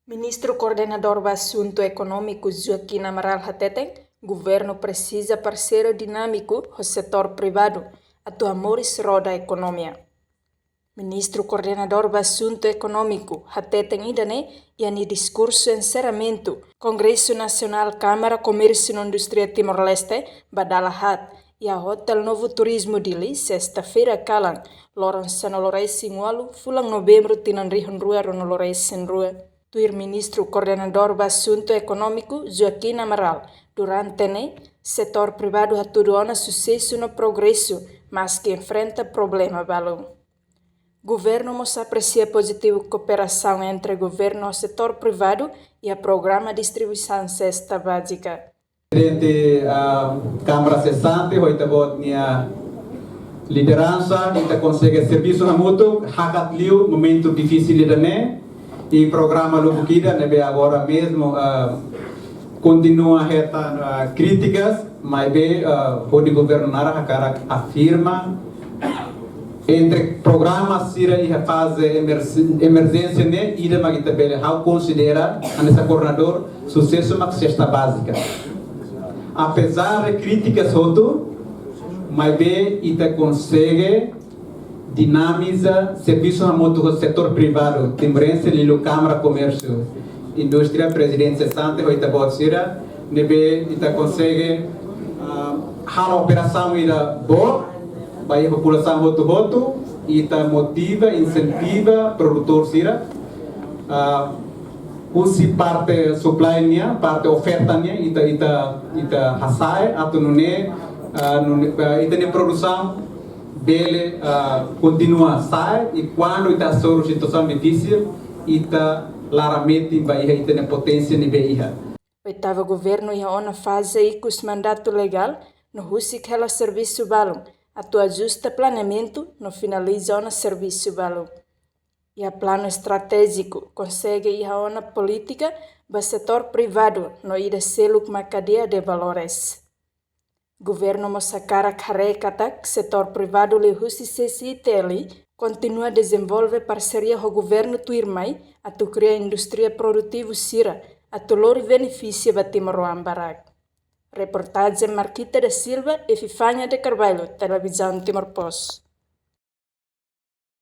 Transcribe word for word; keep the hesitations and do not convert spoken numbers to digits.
Ministru Koordenadór ba Asuntu Ekonómiku Joaquim Amaral hateten, governu presiza parseiru dinámiku ho setór privadu atu hamoris roda ekonomia. Ministru Koordenadór ba Asuntu Ekonómiku hateten ida-ne'e iha nia diskursu enserramentu Kongresu Nasionál Kámara Komérsiu no Indústria Timor-Leste ba dala haat iha Hotel Novo Turismo Dili, sesta-feira kalan, loron sanulu-resin-ualu, fulan Novembru, tinan rihun rua ruanulu-resin-rua. Tuir Ministru Koordenadór ba Asuntu Ekonómiku Joaquim Amaral, durante ne'e setór privadu hatudu ona susesu no progresu, maski enfrenta problema balun. Governu mós apresia pozitivu kooperasaun entre governu ho setór privadu iha programa distribuisaun sesta bázika. Prezidente, ah, Kámara sesante, ho ita-boot nia lideransa, ita konsege servisu hamutuk, hakat liu momentu difisil ida-ne'e, i programa lubuk ida ne'ebé agora mezmu, ah, kontinua hetan, ah, krítikas, maibé, ah, hodi governu naran hakarak afirma, entre programa sira iha faze emerjén-, emerjénsia ne'e, ida mak ita bele ha'u konsidera, hanesan koordenadór, susesu mak sesta bázika. Apezar de krítikas hotu, maibé ita konsege dinamiza servisu hamutuk ho setór privadu timorense, liuliu Kámara Komérsiu Indústria, prezidente sesante ho ita-boot sira, ne'ebé ita konsege, ah, halo operasaun ida boot ba iha populasaun hotu-hotu, ita motiva, insentiva produtór sira, ah, husi parte supply nian, parte oferta nian, ita, ita, ita hasa'e atu nune'e, ah, nune'e, ah, ita-nia produsaun bele, ah, kontinua sa'e, i kuandu ita hasoru situasaun difisil, ita laran metin ba iha ita-nia poténsia ne'ebé iha. Oitavu governu iha ona faze ikus mandatu legál no husik hela servisu balun, atu ajusta planeamentu no finaliza ona servisu balun. Iha planu estratéjiku, konsege iha ona polítika ba setór privadu no ida seluk mak kadeia de valores. Governu mós hakarak haree katak setór privadu liuhusi C C I T L kontinua dezenvolve parseria ho governu tuirmai atu kria indústria produtivu sira atu lori benefísiu ba timoroan barak. Reportajen Marquita da Silva, Epifania de Carvalho, Televizaun Timor Post.